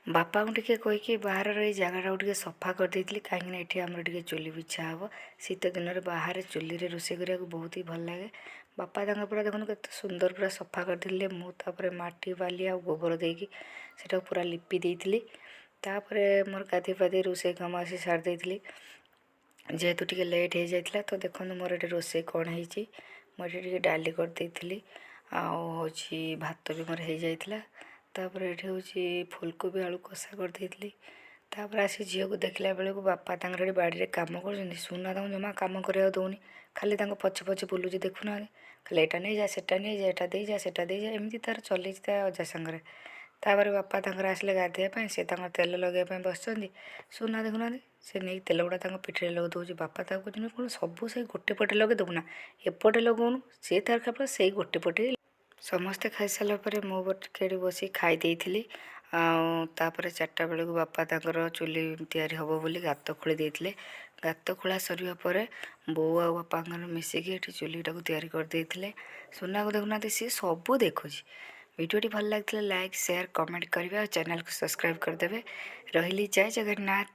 ବାପାଙ୍କୁ ଟିକେ କହିକି ବାହାରର ଏଇ ଜାଗାଟାକୁ ଟିକେ ସଫା କରିଦେଇଥିଲି, କାହିଁକିନା ଏଠି ଆମର ଟିକେ ଚୁଲି ବିଛା ହେବ। ଶୀତ ଦିନରେ ବାହାରେ ଚୁଲିରେ ରୋଷେଇ କରିବାକୁ ବହୁତ ହି ଭଲ ଲାଗେ। ବାପା ତାଙ୍କର ପୁରା ଦେଖନ୍ତୁ କେତେ ସୁନ୍ଦର ପୁରା ସଫା କରିଦେଲେ। ମୁଁ ତାପରେ ମାଟି, ବାଲି ଆଉ ଗୋବର ଦେଇକି ସେଟାକୁ ପୁରା ଲିପି ଦେଇଥିଲି। ତାପରେ ମୋର ଗାଧୋଇ ପାଧୋଇ ରୋଷେଇ କାମ ଆସି ସାରି ଦେଇଥିଲି, ଯେହେତୁ ଟିକେ ଲେଟ୍ ହେଇଯାଇଥିଲା। ତ ଦେଖନ୍ତୁ ମୋର ଏଠି ରୋଷେଇ କ'ଣ ହେଇଛି। ମୁଁ ଏଠି ଟିକେ ଡାଲି କରିଦେଇଥିଲି ଆଉ ହେଉଛି ଭାତ ବି ମୋର ହେଇଯାଇଥିଲା। ତାପରେ ଏଠି ହେଉଛି ଫୁଲକୋବି ଆଳୁ କଷା କରିଦେଇଥିଲି। ତାପରେ ଆସି ଝିଅକୁ ଦେଖିଲା ବେଳକୁ ବାପା ତାଙ୍କର ଏଠି ବାଡ଼ିରେ କାମ କରୁଛନ୍ତି। ସୁନା ତାଙ୍କୁ ଜମା କାମ କରିବାକୁ ଦେଉନି, ଖାଲି ତାଙ୍କ ପଛେ ପଛେ ବୁଲୁଛି। ଦେଖୁନାହାନ୍ତି, ଖାଲି ଏଇଟା ନେଇଯା, ସେଟା ନେଇଯା, ଏଇଟା ଦେଇଯା, ସେଟା ଦେଇଯା, ଏମିତି ତାର ଚଲେଇଛି ତା ଅଜା ସାଙ୍ଗରେ। ତାପରେ ବାପା ତାଙ୍କର ଆସିଲେ ଗାଧୋଇବା ପାଇଁ, ସେ ତାଙ୍କର ତେଲ ଲଗାଇବା ପାଇଁ ବସିଛନ୍ତି। ସୁନା ଦେଖୁନାହାନ୍ତି, ସେ ନେଇକି ତେଲ ଗୁଡ଼ା ତାଙ୍କ ପିଠିରେ ଲଗାଇ ଦେଉଛି। ବାପା ତାକୁ କହୁଛନ୍ତି, କ'ଣ ସବୁ ସେଇ ଗୋଟେ ପଟେ ଲଗାଇ ଦେବୁ ନା, ଏପଟେ ଲଗାଉନୁ? ସେ ତାର କେବଳ ସେଇ ଗୋଟେ ପଟେ। ସମସ୍ତେ ଖାଇସାରିଲା ପରେ ମୁଁ ଟିକେ ଏଠି ବସି ଖାଇ ଦେଇଥିଲି। ଆଉ ତାପରେ 4ଟା ବେଳକୁ ବାପା ତାଙ୍କର ଚୁଲି ତିଆରି ହେବ ବୋଲି ଗାତ ଖୋଳି ଦେଇଥିଲେ। ଗାତ ଖୋଳା ସରିବା ପରେ ବୋଉ ଆଉ ବାପାଙ୍କର ମିଶିକି ଏଠି ଚୁଲିଟାକୁ ତିଆରି କରିଦେଇଥିଲେ। ସୁନାକୁ ଦେଖୁନାହାନ୍ତି, ସିଏ ସବୁ ଦେଖୁଛି। ଭିଡ଼ିଓଟି ଭଲ ଲାଗିଥିଲେ ଲାଇକ୍, ସେୟାର, କମେଣ୍ଟ କରିବେ ଆଉ ଚ୍ୟାନେଲକୁ ସବସ୍କ୍ରାଇବ୍ କରିଦେବେ। ରହିଲି, ଜୟ ଜଗନ୍ନାଥ।